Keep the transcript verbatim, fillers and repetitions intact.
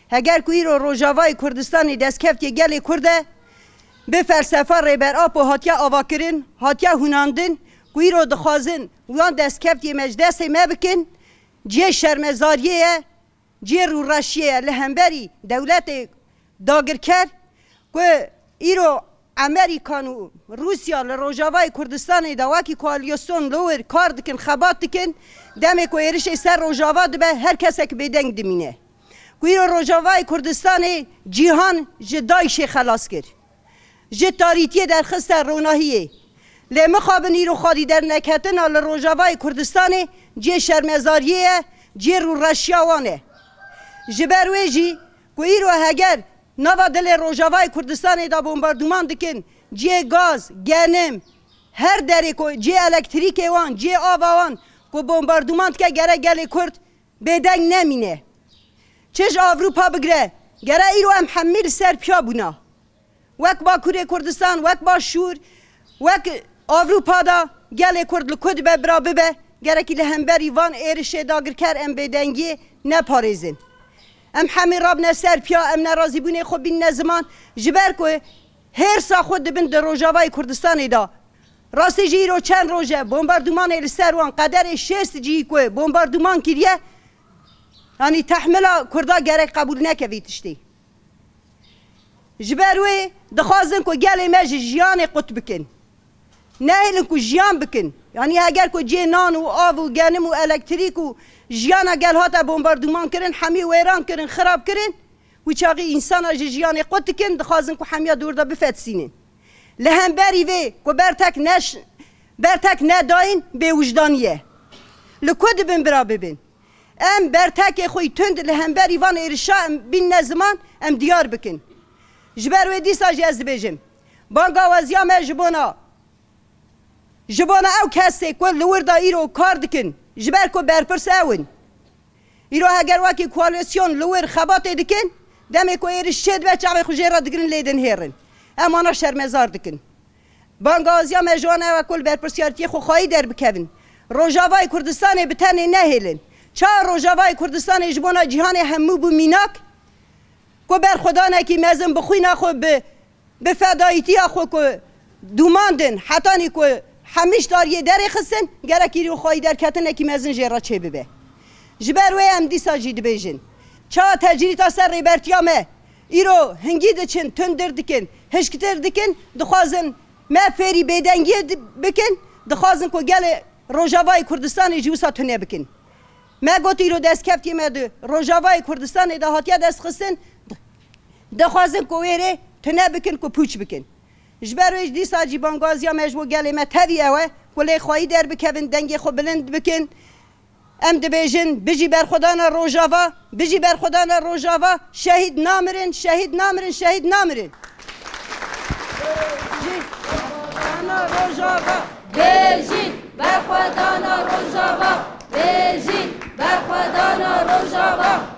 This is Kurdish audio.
Heger ku îro Rojavayê Kurdistanê destkeftiye gelê Kurd e, bi felsefa Rêber Apo hatiye avakirin, hatiye hûnandin, ku îro dixwazin wan destkeftiye me ji destê me bikin, cihê şermezariyê ye, cihê rûreşiyê ye li hemberî dewletê dagirker, ku îro Amerîkan û Rûsya li Rojavayê Kurdistanê de wekî koalîsyon li wir kar dikin, xebat dikin, demê ku êrişê ser Rojava dibe, her kesek bêdeng dimîne. Ku îro Rojavayê Kurdistanê cîhan ji DAIŞê xelas kir. Ji tarîtiyê derxiste ronahiyê. Lê mixabin îro xwedî derneketina li Rojavayê Kurdistanê cihê şermezariyê ye, cihê rûreşiya wan e. Ji ber wê jî ku îro heger nava dilê Rojavayê Kurdistanê de bombardûman dikin, cihê gaz, genim, her derê ku cihê elektrîkê wan, cihê ava wan ku bombardûman dike, gerek gelê Kurd bêdeng nemîne. Çi ji Ewropa bigire, gere îro em hemî li ser piya bûna. Wek Bakurê Kurdistan, wek Başûr, wek Ewropa da gelê Kurd li ku dibe bira bibe, gerekî li hemberî van êrişê dagirker em bêdengiyê neparêzin. Em hemî rabine ser piya, em nerazîbûnê xwe bînine ziman, ji ber ku hêrsa xwe dibin di Rojavayê Kurdistanê de. Rastî jî îro çend roj e bombardûmanê li ser wan, qederê şêst cihî ku bombardûman kiriye, yanî tehmila Kurda gerek qebûl neke vî tiştî. Ji ber wê dixwazin ku gelê me ji jiyanê qut bikin. Nehêlin ku jiyan bikin. Yanî heger ku cihê nan û av û genim û elektrîk û jiyana gel hate bombardûman kirin, hemî wêran kirin, xirab kirin, wî çaxî însana ji jiyanê qut dikin, dixwazin ku hemiya di wir de bifetisînin. Li hemberî vê ku bertek neş-, bertek nedayîn bêwijdanî ye. Li ku dibin bira bibin? Em bertekê xwe yî tund li hemberî van êrişa em bînine ziman, em diyar bikin. Ji ber wê dîsa jî ez dibêjim, bangawaziya me ji bona, ji bona ew kesê ku li wir de îro kar dikin, ji ber ku berpirs ew in. Îro heger wekî koalîsyon li wir xebatê dikin, demê ku êriş çêdibe, çavê xwe jê re digirin lê dinihêrin. Em wana şermezar dikin. Bangawaziya me ji wan ew e ku li berpirsiyartiyê xwe xwayî derbikevin. Rojavayê Kurdistanê bi tenê nehêlin. Çawa Rojavayê Kurdistanê ji bona cîhanê hemû bû mînak? Ku berxwedanekî mezin bi xwîna xwe, bi, bi fedayîtiya xwe ku dûmandin, hetanî ku hemî ji tariyê derê xistin, gerek îro xwayî derketinekî mezin jê re çêbibe. Ji ber wê em dîsa jî dibêjin, çawa tecrîta ser rêbertiya me îro hingî diçin, tundir dikin, hişktir dikin, dixwazin me fêrî bêdengiyê di-, bikin, dixwazin ku gelê Rojavayê Kurdistanê jî wisa tune bikin. Me got îro destkeftiyê me di Rojavayê Kurdistanê de hatiye destxistin, dixwazin ku wê rê tune bikin, ku pûç bikin. Ji ber wê jî dîsa jî bangaziya me ji bo gelê me tevî ew e ku lê xwayî derbikevin, dengê xwe bilind bikin. Em dibêjin, bijî berxwedana Rojava, bijî berxwedana Rojava, şehîd namirin, şehîd namirin, şehîd namirin. Bijî berxwedana Rojava. Bijî berxwedana Rojava. Bijî berxwedana Rojava.